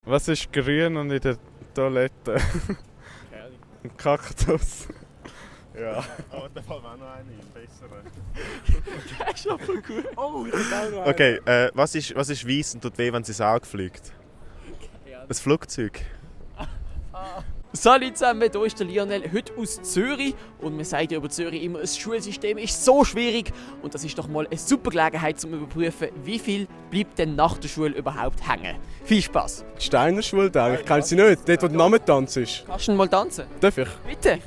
Was ist grün und in der Toilette? Ein Kaktus. Ja. Aber in dem Fall auch noch eine, ein besserer. Das ist aber gut. Oh, ich hab auch noch einen. Okay, was ist weiss und tut weh, wenn sie ins Auge fliegt? Ein Flugzeug. Salut zusammen, hier ist der Lionel, heute aus Zürich. Und man sagt ja über Zürich immer, das Schulsystem ist so schwierig. Und das ist doch mal eine super Gelegenheit, um zu überprüfen, wie viel bleibt denn nach der Schule überhaupt hängen. Viel Spaß. Steiner Schule, ich kenne sie nicht. Dort, wo der Name tanzt ist. Kannst du mal tanzen? Darf ich? Bitte.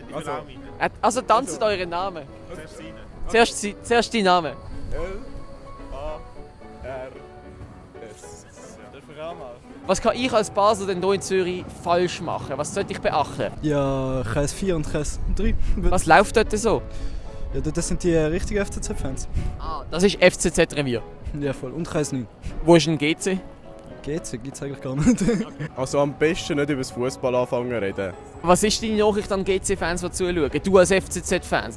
Also tanzt euren Namen. Zuerst deinen Namen. L-A-R-S. Darf ich auch mal? Was kann ich als Basler denn hier in Zürich falsch machen? Was sollte ich beachten? Ja, Kreis 4 und Kreis 3. Was läuft dort so? Ja, das sind die richtigen FCZ-Fans. Ah, das ist FCZ-Revier. Ja, voll. Und Kreis 9. Wo ist ein GC? Geht's? Gibt's eigentlich gar nicht. Also am besten nicht über das Fußball anfangen zu reden. Was ist deine Nachricht an GC-Fans, die zuschauen? Du als FCZ-Fan.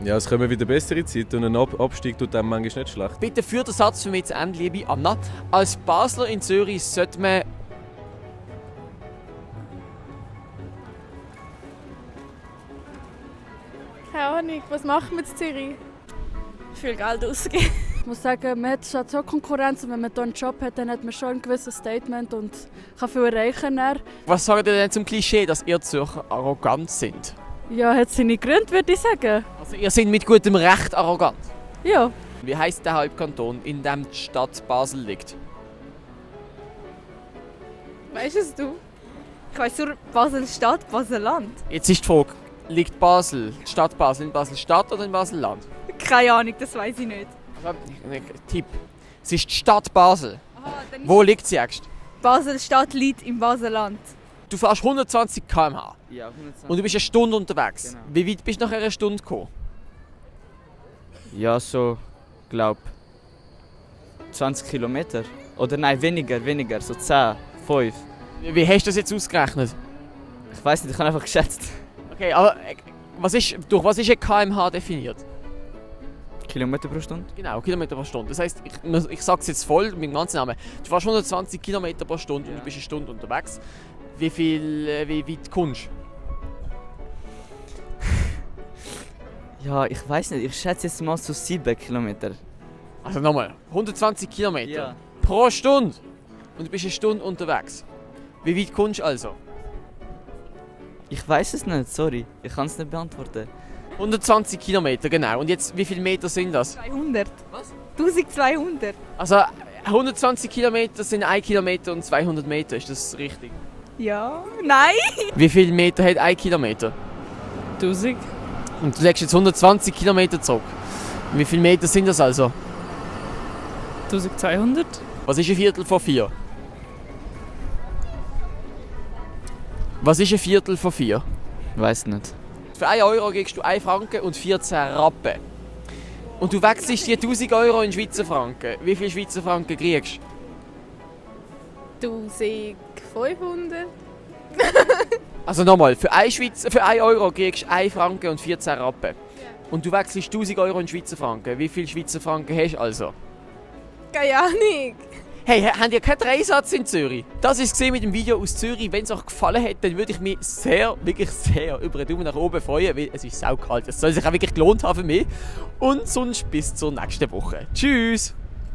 Ja, es kommen wieder bessere Zeiten und ein Abstieg tut einem manchmal nicht schlecht. Bitte führ den Satz für mich zu Ende, liebe Anna. Als Basler in Zürich sollte man... Keine Ahnung, was macht man in Zürich? Viel Geld ausgeben. Ich muss sagen, man hat schon so Konkurrenz und wenn man hier einen Job hat, dann hat man schon ein gewisses Statement und kann viel erreichen. Was sagt ihr denn zum Klischee, dass ihr Zürcher arrogant sind? Ja, hat seine Gründe, würde ich sagen. Also ihr seid mit gutem Recht arrogant. Ja. Wie heisst der Halbkanton, in dem die Stadt Basel liegt? Weißt es du? Ich weiss nur Basel-Stadt, Basel-Land. Jetzt ist die Frage, liegt Basel, die Stadt Basel in Basel-Stadt oder in Basel-Land? Keine Ahnung, das weiss ich nicht. Also, Tipp. Es ist die Stadt Basel. Aha, dann Wo liegt sie jetzt? Basel-Stadt liegt im Basel-Land. Du fährst 120 km/h Ja, 120. und du bist eine Stunde unterwegs. Genau. Wie weit bist du nach einer Stunde gekommen? Ja, so, glaub 20 Kilometer. Oder nein, weniger, so 10, 5. Wie hast du das jetzt ausgerechnet? Ich weiß nicht, ich habe einfach geschätzt. Okay, aber durch was ist ein km/h definiert? Kilometer pro Stunde? Genau, Kilometer pro Stunde. Das heisst, ich sage es jetzt voll mit dem ganzen Namen. Du fährst 120 Kilometer pro Stunde und du bist eine Stunde unterwegs. Wie weit kommst du? Ja, ich weiß nicht, ich schätze jetzt mal so 7 Kilometer. Also nochmal, 120 Kilometer Ja. pro Stunde und du bist eine Stunde unterwegs. Wie weit kommst du also? Ich weiß es nicht, sorry. Ich kann es nicht beantworten. 120 Kilometer, genau. Und jetzt, wie viele Meter sind das? 200. Was? 1200. Also 120 Kilometer sind 1 Kilometer und 200 Meter, ist das richtig? Ja. Nein. Wie viele Meter hat 1 Kilometer? 1000. Und du legst jetzt 120 Kilometer zurück. Wie viele Meter sind das also? 1200. Was ist ein Viertel von 4? Was ist ein Viertel von 4? Weiß nicht. Für 1 Euro kriegst du 1 Franken und 14 Rappen. Und du wechselst die 1000 Euro in Schweizer Franken. Wie viele Schweizer Franken kriegst du? 1500. Also nochmal, für 1 Euro kriegst du 1 Franken und 14 Rappen. Und du wechselst 1000 Euro in Schweizer Franken. Wie viele Schweizer Franken hast du also? Keine Ahnung. Hey, habt ihr keinen Dreisatz in Zürich? Das war es mit dem Video aus Zürich. Wenn es euch gefallen hat, dann würde ich mich wirklich sehr über einen Daumen nach oben freuen, weil es ist saukalt. Es soll sich auch wirklich gelohnt haben für mich. Und sonst bis zur nächsten Woche. Tschüss!